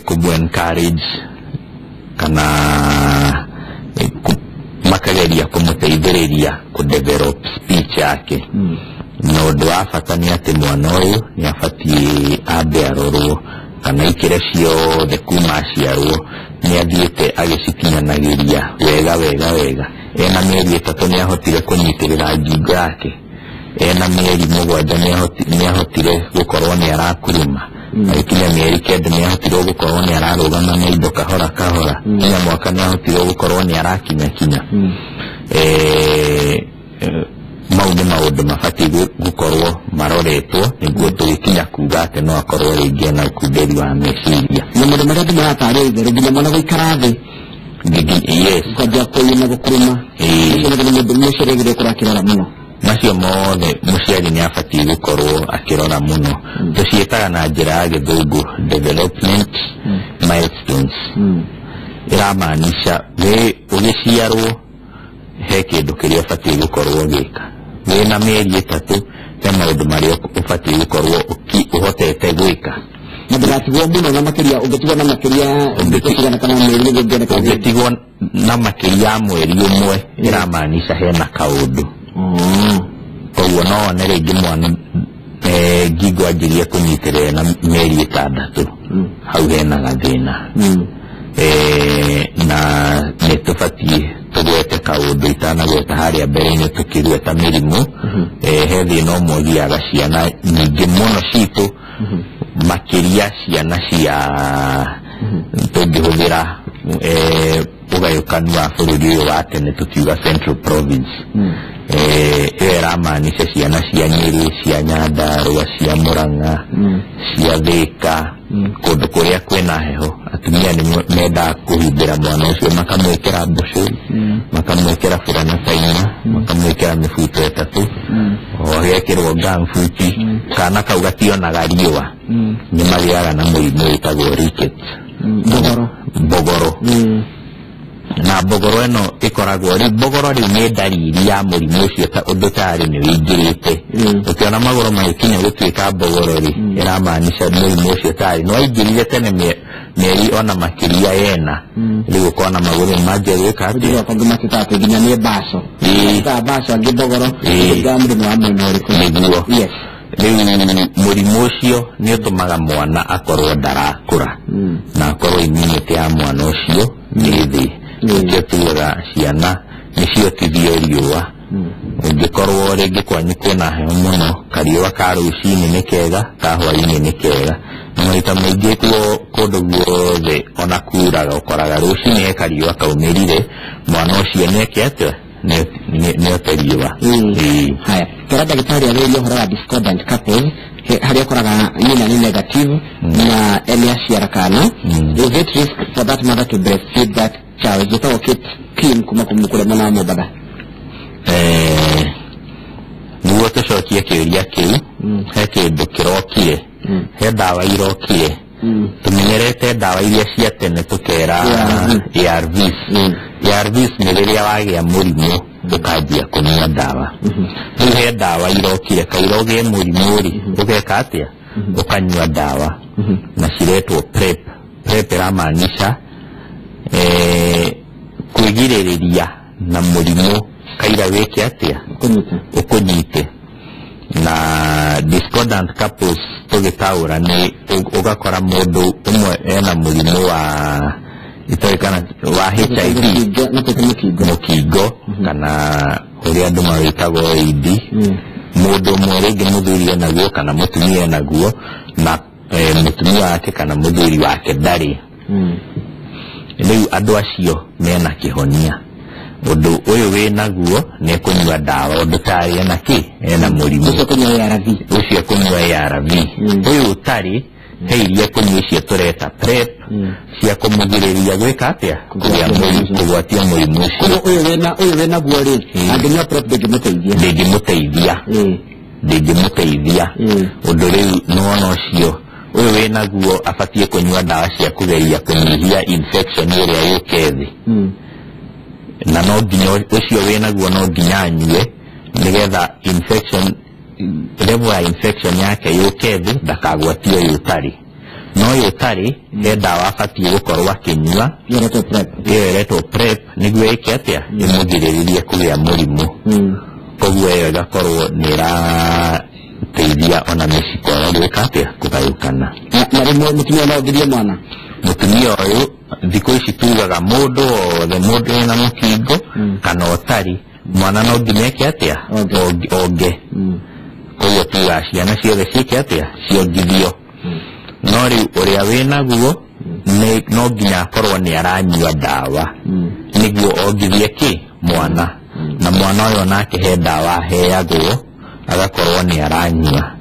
B: kũmũ encourage kana makageria kũmũteithĩrĩria kũ develop speech yake. Na ũndũ wa bata nĩ atĩ mwana ũyũ nĩ abatiĩ ambe arorwo kana ikĩro ciothe kuma aciarwo nĩ athiĩte agĩcikinyanagĩria wega wega wega. Ena mĩeri 3 nĩ ahotire kũnyitĩrĩra ngingo yake, ena mĩeri 7 nĩ ahotire gũkorwo nĩ arakuruma, agĩkinya mĩeri 9 nĩ ahotire gũkorwo nĩ ararũgama na indo kahora kahora, kinya mwaka nĩ ahotire gũkorwo nĩ arakinya kinya. Mau nĩ maũndũ mabatiĩ gũkorwo maroretwo nĩguo tũgĩkinya kuga atĩ no akorwo rĩngĩ ena ũkunderi wa meciria.
A: Na maũndũ marĩa andũ maratarĩria itherũ nginya mwana gũikara thĩ,
B: yes,
A: kwanjia kũina gũkuruma, mũciari agĩrĩire gũkorwo akĩrora mũno.
B: Macio mothe mũciari nĩ abatiĩ gũkorwo akĩrora mũno. Tũciĩtaga na njĩra ya gĩthũngũ development milestones. Ĩramaanisha wĩ ũgĩciarwo he kĩndũ kĩrĩa ũbatiĩ gũkorwo ũgĩka, wĩna mĩeri 3 he maũndũ marĩa ũbatiĩ gũkorwo ũhotete gwĩka,
A: Na ndũgatigwo mũno na makĩria, ũngĩtigwo na makĩria thikũ kana mweri nĩguo ũngĩoneka.
B: Ũngĩtigwo na makĩria ya mweri ũmwe, ĩramaanisha hena kaũndũ. Koguo no one rĩngĩ mwana ngingo anjirie kũnyitĩrĩra na mĩeri 6, hau hena gathĩna. Na nĩ tũbatiĩ tũgwete kaũndũ itanagweta harĩa mbere-inĩ tũkĩgweta mĩrimũ. He thĩna ũmwe ũgiaga ciana nyingĩ mũno citũ, makĩria ciana cia tũngĩhũthĩra ũgayũkanu wa bũrũri ũyũ wa tene tũkiuga Central Province. Ĩyo ĩramaanisha ciana cia Nyĩrĩ, cia Nyandarũa, cia Mũrang'a, cia Thĩka, kũndũ kũrĩa kwĩna heho. Atumia nĩ mendaga kũhumbĩra mwana ũcio, makamwĩkĩra mbũcũ, makamwĩkĩra burana taina, makamwĩkĩra mĩbuto 3, o agekĩrwo gambuti. Kana kau gationaga riũa, nĩ magĩaga na mũrimũ wĩtagwo rickets.
A: Mbogoro.
B: Mbogoro. Na mbogoro ĩno ĩkoragwo rĩu, mbogoro rĩu nĩ ndariri ya mũrimũ ũcio ta ũndũ tarĩ nĩ wĩingĩrĩte. Ũkĩona magũrũ magĩkinya gũtuĩka mbogoro rĩ, ĩramaanisha mũrimũ ũcio tarĩ nĩ waingĩrire tene mĩeri ona makĩria yena. Rĩu ũkona magũrũ nĩ manjia gwĩka atĩa?
A: Ũnjiguaga kũngĩ matĩtaga atĩ nginya nĩ mbaco. Matĩtaga mbaco, angĩ mbogoro, kũringana mũrimũ wa mwena ũrĩkũ.
B: Nĩguo.
A: Yes.
B: Rĩu mũrimũ ũcio nĩ ũtũmaga mwana akorwo ndarakũra, na akorwo immunity ya mwana ũcio nĩ thĩ. Nĩkĩo tugaga ciana nĩciotithio riũa. Ũngĩkorwo rĩngĩ kwanyu kwĩna heho mũno, kariũa ka rũcinĩ nĩ kega, ka hwainĩ nĩ kega. Na maita maingĩ kuo kũndũ guothe ona kuraga, ũkoraga rũcinĩ he kariũa kaumĩrire, mwana ũcio nĩeke atĩa? Nĩote riũa.
A: Haya, kera ndagĩtarĩ arĩrĩria ũhoro wa discordant couples, harĩa ũkoraga nyina nĩ negative na ene aciara kana. Is it risk for that mother to breastfeed that child? Njĩtagwo Kate Kim kuma kũrĩa mwena wa Mombatha.
B: Nĩguo tũcokie kĩũria kĩu, he kĩndũ kĩrokire, he ndawa irokire. Tũmenyerete ndawa iria cia tene tũkera ARVs. ARVs nĩ rĩrĩa wagĩa mũrimũ ũkanjia kũnyua ndawa. Rĩu he ndawa irokire, kaira ũgĩe mũrimũ rĩ, ũgeka atĩa? Ũkanyua ndawa, na ciretwo PrEP. PrEP ĩramaanisha kwĩgirĩrĩria na mũrimũ kaira wĩke atĩa? Ũkũnyite. Na discordant couples tũgĩtaũra nĩ ũgakora mũndũ ũmwe ena mũrimũ wa itoĩ kana wa HIV, mũkingo, kana ũrĩa andũ mawĩtagwo AIDS. Mũndũ ũmwe rĩngĩ mũthuri enaguo kana mũtumia enaguo, na mũtumia wake kana mũthuri wake ndarĩ. Rĩu andũ acio mena kĩhonia. Ũndũ ũyũ wĩnaguo nĩ kũnyua ndawa, ũndũ tarĩ ena kĩ? Ena mũrimũ.
A: Ũcio kũnyua ARV.
B: Ũcio kũnyua ARV. Ũyũ ũtarĩ, he iria kũnyua icio tũreta PrEP, cia kũmũgirĩrĩria gwĩka atĩa? Kũgwatia mũrimũ ũcio.
A: Ũyũ wĩnaguo rĩ, angĩnyua PrEP ndĩngĩmũteithia.
B: Ndĩngĩmũteithia. Ndĩngĩmũteithia. Ũndũ rĩu nĩwona ũcio ũyũ wĩnaguo abatiĩ kũnyua ndawa cia kũgeria kũnyihia infection ĩrĩa yũke thĩ. Na no nginya ũcio wĩnaguo no nginya anyue nĩgetha infection level ya infection yake yũke thĩ, ndakagwatio ũyũ ũtarĩ. No ũyũ ũtarĩ he ndawa abatiĩ gũkorwo akĩnyua,
A: ĩyo
B: ĩretwo PrEP, nĩguo ĩke atĩa? Ĩmũgirĩrĩrie kũgĩa mũrimũ. Koguo ĩyo ĩgakorwo nĩ ĩrateithia ona mĩciko ĩyo gwĩka atĩa? Kũgayũkana.
A: Na rĩmwe mũtumia no ongirie mwana?
B: Mũtumia ũyũ thikũ ici tugaga mũndũ wothe, mũndũ wĩna mũkingo kana ũtarĩ, mwana no nginya eke atĩa? Onge. Koguo tugaga ciana ciothe ciĩke atĩa? Ciongithio. No rĩu ũrĩa wĩnaguo no nginya akorwo nĩ aranyua ndawa nĩguo ongithie kĩ? Mwana. Na mwana ũyũ onake he ndawa aheagwo agakorwo nĩ aranyua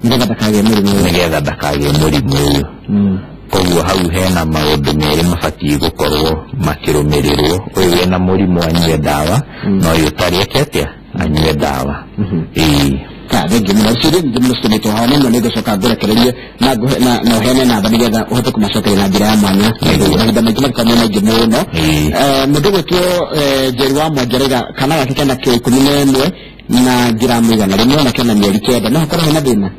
A: nĩgetha ndakagĩe mũrimũ ũyũ.
B: Nĩgetha ndakagĩe mũrimũ ũyũ. Koguo hau hena maũndũ merĩ mabatiĩ gũkorwo makĩrũmĩrĩrwo. Ũyũ wĩna mũrimũ anyue ndawa, na ũyũ ũtarĩ eke atĩa? Anyue ndawa.
A: Thengi mũno, ciũria nyingĩ mũno citũmĩtwo haha, no nĩ ngũcoka ngũrekererie na ũheane namba nĩgetha ũhote kũmacokeria na njĩra ya mwanya. Mahinda maingĩ makoragwo me maingĩ mũno. Mũndũ ũgwĩtwo Njeri wa Mwangi arauga kana gake kena kiro 11 na ngiramu 100 na kena mĩeri 9, no hakorwo hena thĩna?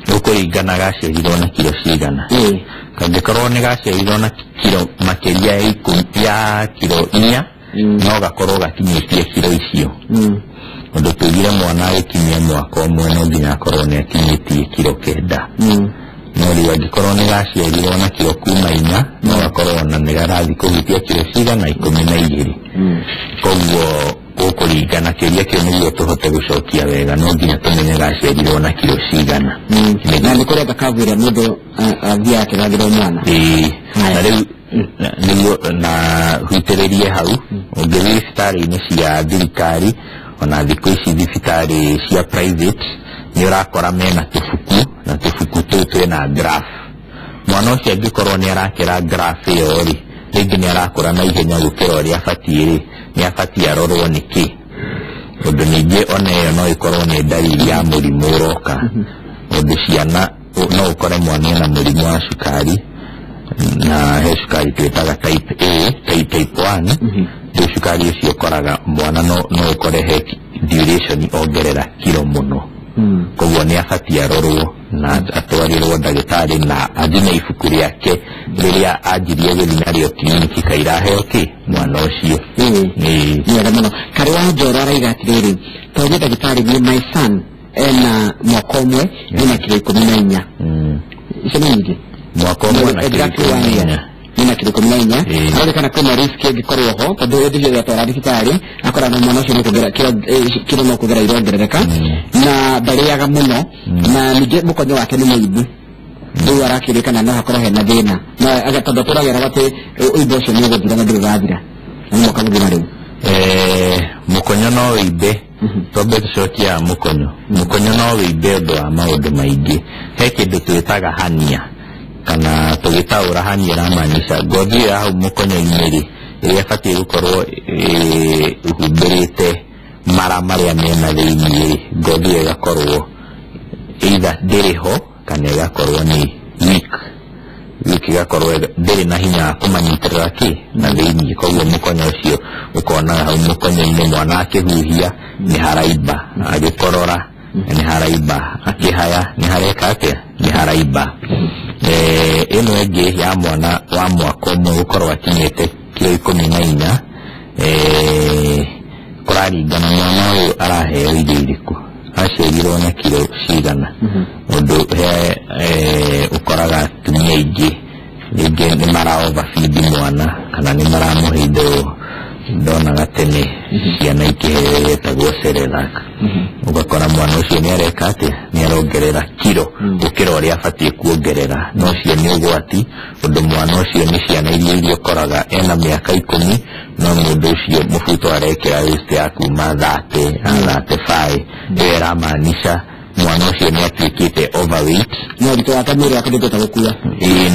B: Gũkũringana gaciarirwo na kiro cigana. Kangĩkorwo nĩ gaciarirwo na kiro makĩria ya kiro 4, no gakorwo gakinyĩtie kiro icio. Ũndũ tugire mwana agĩkinyia mwaka ũmwe no nginya akorwo nĩ akinyĩtie kiro 9. No rĩu angĩkorwo nĩ gaciarirwo na kiro kuma 4, no gakorwo ona nĩ garathiĩ kũhutia kiro cigana 12. Koguo gũkũringana kĩũria kĩu nĩguo tũhote gũcokia wega no nginya tũmenye gaciarirwo na kiro cigana.
A: Na nĩ kũrĩ thakabu ĩrĩa mũndũ athiaga akĩgathĩrwo mwana.
B: Na rĩu nĩguo na huitĩrĩrie hau, ũngĩthiĩ thibitarĩ-inĩ cia thirikari ona thikũ ici thibitarĩ cia private nĩ ũrakora mena tũbuku, na tũbuku tũu twĩna graph. Mwana ũcio angĩkorwo nĩ arakĩra graph ĩyo rĩ, rĩngĩ nĩ arakũra na ihenya gũkĩra ũrĩa abatiĩ rĩ, nĩ abatiĩ arorwo nĩkĩ. Ũndũ ningĩ ona ĩyo no ĩkorwo nĩ ndariri ya mũrimũ ũroka. Ũndũ ciana no ũkore mwana ena mũrimũ wa cukari, na he cukari twĩtaga type A, type 1. Rĩu cukari ũcio ũkoraga mwana no ũkore he duration ongerera kiro mũno. Koguo nĩ abatiĩ arorwo na atwarĩrwo ndagĩtarĩ na athiĩ na ibuku rĩake rĩrĩa anjirie gũthiĩ narĩo kiriniki kairaheo kĩ mwana ũcio.
A: Nĩ wega mũno. Karĩ wa Njoro araiga atĩrĩrĩ, tondũ ndagĩtarĩ niĩ my son ena mwaka ũmwe ena kiro 14. Icio nĩ nyingĩ.
B: Mwaka ũmwe na kiro 14.
A: Nina kiro 14. Aronekana kwĩna risk ĩngĩkorwo ho tondũ hĩndĩ ciothe atwara thibitarĩ akorana mwana ũcio nĩkũgera kiro no kũgera irongerereka na ndarĩaga mũno na ningĩ mũkonyo wake nĩ mũimbu. Rĩu arakĩrĩkana no hakorwo hena thĩna na tondũ tũrageraga atĩ ũimbo ũcio nĩ ũgũthira na ndũrĩ ũrathira na nĩ mwaka mũgima rĩu.
B: Mũkonyo no ũimbe. Twambe tũcokie mũkonyo. Mũkonyo no ũimbe ũndũ wa maũndũ maingĩ. He kĩndũ twĩtaga hernia, kana tũgĩtaũra hernia ĩramaanisha ngothi ĩyo ya hau mũkonyo-inĩ rĩ, ĩrĩa ĩbatiĩ gũkorwo ĩhumbĩrĩte mara marĩa mena thĩiniĩ rĩ, ngothi ĩyo ĩgakorwo either ndĩrĩ ho kana ĩgakorwo nĩ weak. Weak ĩgakorwo ndĩrĩ na hinya wa kũmanyitĩrĩra kĩ na thĩiniĩ. Koguo mũkonyo ũcio ũkona hau mũkonyo-inĩ mwana akĩhuhia nĩ haraimba, agĩkorora nĩ haraimba, akĩhaya nĩ hareka atĩa, nĩ haraimba. Ĩno ĩngĩ ya mwana wa mwaka ũmwe gũkorwo akinyĩte kiro 14, kũraringana mwana ũyũ araheo irio irĩkũ, aciarirwo na kiro cigana. Ũndũ he ũkoraga atumia aingĩ rĩngĩ nĩ mara overfeed mwana kana nĩ maramũhe indo ndonaga tene ciana ikĩheo yetagwo Cerelac. Ũgakora mwana ũcio nĩ areka atĩa, nĩ arongerera kiro gũkĩra ũrĩa abatiĩ kuongerera. Na ũcio nĩ ũgwati, ũndũ mwana ũcio nĩ ciana iria ũkoraga ena mĩaka 10, no mũndũ ũcio mũbuto arekĩra waist ya kuma 30, 35. Ĩyo ĩramaanisha mwana ũcio nĩ atuĩkĩte overweight.
A: Na ũritũ wake mwĩrĩ wake ndũngĩhota gũkua.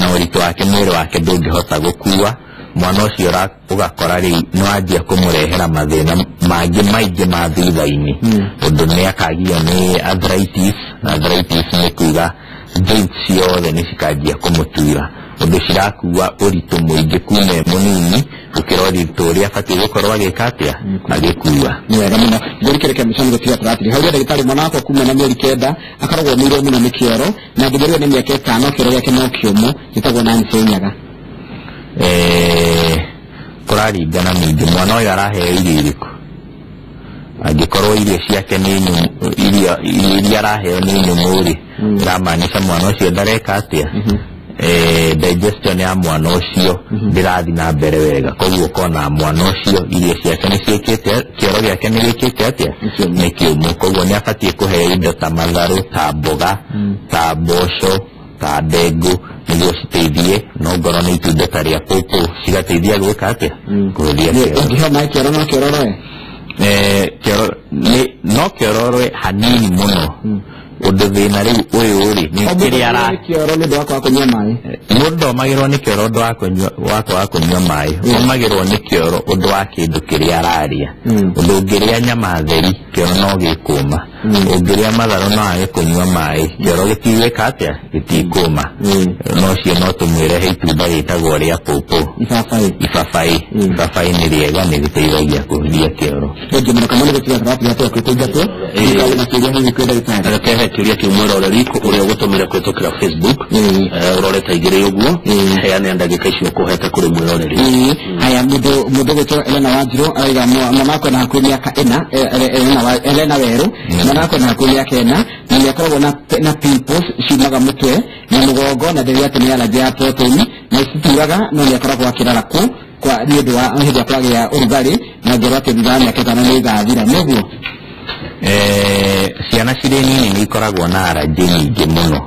B: Na ũritũ wake mwĩrĩ wake ndũngĩhota gũkua. Mwana ũcio ũgakora rĩu nĩ wanjia kũmũrehera mathĩna mangĩ maingĩ ma thutha-inĩ. Ũndũ nĩ akagio nĩ arthritis, na arthritis nĩ kuga joints ciothe nĩ cikanjia kũmũtura. Ũndũ cirakua ũritũ mũingĩ kuma e mũnini gũkĩra ũritũ ũrĩa abatiĩ gũkorwo agĩka atĩa, agĩkua.
A: Nĩ wega mũno. Ngũrikĩrĩke mũico nĩ gũtiga tũratiri. Hau ndagĩtarĩ mwana wakwa kuma na mĩeri 9 akoragwo omĩirwo mũno nĩ kĩoro, na nginya rĩu ena mĩaka 5 kĩoro gĩake no kĩũmũ. Gĩtagwo Nancy Nyaga.
B: Kũraringana ningĩ mwana ũyũ araheo irio irĩkũ. Angĩkorwo irio ciake nĩ nyũmũ, irio iria araheo nĩ nyũmũ rĩ, ĩramaanisha mwana ũcio ndareka atĩa, digestion ya mwana ũcio ndĩrathiĩ na mbere wega. Koguo ũkona mwana ũcio irio ciake nĩ ciĩkĩte, kĩoro gĩake nĩ gĩkĩte atĩa, nĩ kĩũmũ. Koguo nĩ abatiĩ kũheo indo ta matharũ, ta mboga, ta mboco, ta ndengũ, nĩguo citeithie. No ngorwo nĩ itunda ta rĩa pawpaw cigateithia gwĩka atĩa, kũhũthia kĩoro.
A: Ũngĩheo maĩ kĩoro no kĩororoe?
B: Kĩoro no kĩororoe hanini mũno. Ũndũ thĩna rĩu ũyũ rĩ, nĩ kĩrĩa ara
A: kĩoro nĩ ũndũ wa kwaga kũnyua maĩ.
B: Mũndũ ndomagĩrwo nĩ kĩoro ũndũ wa kwaga kũnyua maĩ, omagĩrwo nĩ kĩoro ũndũ wa kĩndũ kĩrĩa ararĩa. Ũndũ ũngĩrĩa nyama theri Kĩoro no gĩkũma. Ũngĩrĩa matharũ no age kũnyua maĩ, kĩoro gĩtigwĩka atĩa? Gĩtikũma. No cio no tũmwĩre he itunda rĩtagwo rĩa pũpũ.
A: Ibabaĩ.
B: Ibabaĩ. Ibabaĩ nĩ rĩega, nĩ rĩteithagia kũhuria kĩoro.
A: Thengiũ mũno Kamau nĩ gũtiga tũratiga tũkĩingatwo. Nĩkaũĩ na kĩũria hihi kwĩ ndagĩtarĩ.
C: Reke he kĩũria kĩu mwĩroreri ũrĩa ũgũtũmĩre kũhĩtũkĩra Facebook. Ũrorete igĩrĩ ũguo, heane ndagĩka icio ũkũhete kũrĩ mwĩroreri.
A: Haya, mũndũ gwĩtwo Elena Wanjirũ arauga mwana wakwa ena hakuhĩ mĩaka ĩna, Elena Werũ, mwana wakwa ena hakuhĩ mĩaka ĩna na nĩ akoragwo na pimples ciumaga mũtwe na mũgongo na ndĩrĩ atĩ nĩ allergy ya protein na cituraga, no nĩ akoragwo akĩrarakwo kwa nĩ ũndũ wa hĩndĩ ĩrĩa kwagĩa ũrugarĩ, na ngero atĩ thutha wa mĩaka 5 nĩ igathira, nĩguo?
B: Ciana cirĩ nini nĩ ikoragwo na allergy nyingĩ mũno.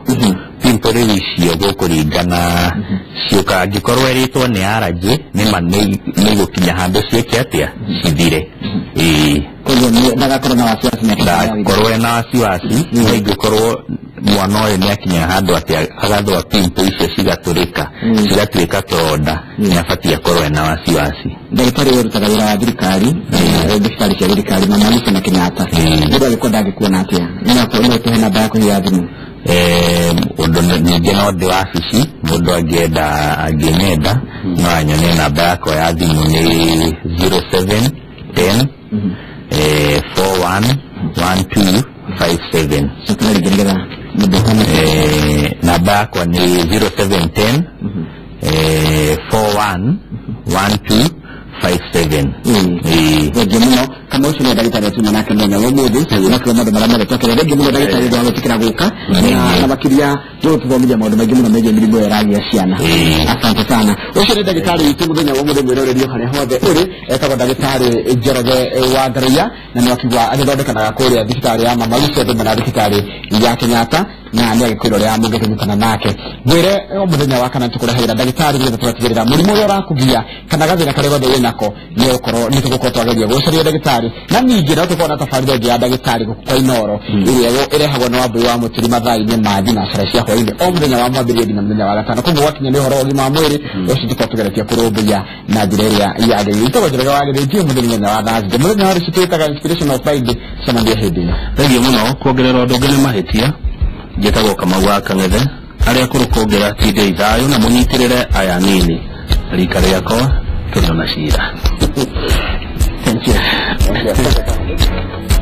B: Pimple rĩu icio gũkũringana ciũka, angĩkorwo ĩrĩtwo nĩ allergy, nĩma nĩ igũkinya handũ ciĩke atĩa? Cithire. Ĩĩ.
A: Koguo ndagakorwo na wasiwasi mĩaka ĩtano yathira.
B: Ndakorwo ena wasiwasi, no ingĩkorwo mwana ũyũ nĩ akinya handũ atĩ agathũa pimple icio cigatũrĩka, cigatuĩka tũronda, nĩ abatiĩ akorwo ena wasiwasi.
A: Ndagĩtarĩ ũyũ ũrutaga wĩra wa thirikari, thibitarĩ cia thirikari, Mama Lucy na Kenyatta. Mũndũ angĩkorwo ndangĩkuona atĩa? No ũtũhe namba yaku ya thimũ.
B: Ũndũ ningĩ no ndĩ wabici, mũndũ angĩenda, angĩnyenda no anyone. Namba yakwa ya thimũ nĩ 07 10 41 12 57.
A: Cokera rĩngĩ nĩgetha mũndũ ahone.
B: Namba yakwa nĩ 0710 41 12 57. Ĩĩ.
A: Thengiũ mũno Kamau, ũcio nĩwe ndagĩtarĩ tuma nake mũthenya wa ũmũthĩ na kuo maũndũ marĩa mothe twakĩra. Thengiũ mũno ndagĩtarĩ ũndũ wa gwĩtĩkĩra gũka na makĩria nĩgũtũthomithia maũndũ maingĩ mũno megiĩ mĩrimũ ĩyo ĩragĩa ciana. Asante sana. Ũcio nĩ ndagĩtarĩ witũ mũthenya wa ũmũthĩ, mwĩroreri o harĩa hothe ũrĩ, etagwo ndagĩtarĩ Njoroge wa Ngarũiya, na nĩ wakigwa agĩthondekanaga kũrĩa thibitarĩ ya Mama Lucy na thibitarĩ ya Kenyatta, na nĩ agĩkwĩra ũrĩa mũngĩkĩnyitana nake. Ngwĩre o mũthenya wa kana tũkũrehagĩra ndagĩtarĩ nĩgetha tũgatigĩrĩra mũrimũ ũrĩa ũrakũgia kana gathĩna karĩa gothe wĩnako nĩ ũkorwo nĩ tũgũkorwo twageria gũcaria ndagĩtarĩ. Na ningĩ no tũkorwo na tabarĩra ĩngĩ ya ndagĩtarĩ gũkũ kwa Inooro ĩrĩa ĩrehagwo nĩ Wambui wa Mũturi mathaa-inĩ ma thinacara cia hwaĩ-inĩ o mũthenya wa mwambĩrĩrio nginya mũthenya wa gatano. Koguo gwakinya nĩ ũhoro wa ũgima wa mwĩrĩ ũcio, tũkorwo tũgeretie kũrũmbũiya na njĩra ĩrĩa yagĩrĩire. Itagwo Njoroge wa Gĩthĩnji. Ũmũthĩ nĩ mũthenya wa Thursday, mũthenya wa rũciũ twĩtaga Inspirational Friday. Cemania hĩndĩ ĩyo.
C: Thengiũ mũno. Kuongerera ũndũ ũngĩ nĩ mahĩtia, njĩtagwo Kamau wa Kang'ethe. Arĩa akũrũ kuongerera tindei thayũ na mũnyitĩrĩre aya nini. Rika rĩakwa tũrĩ ona cira.
A: Thank you. Thank you.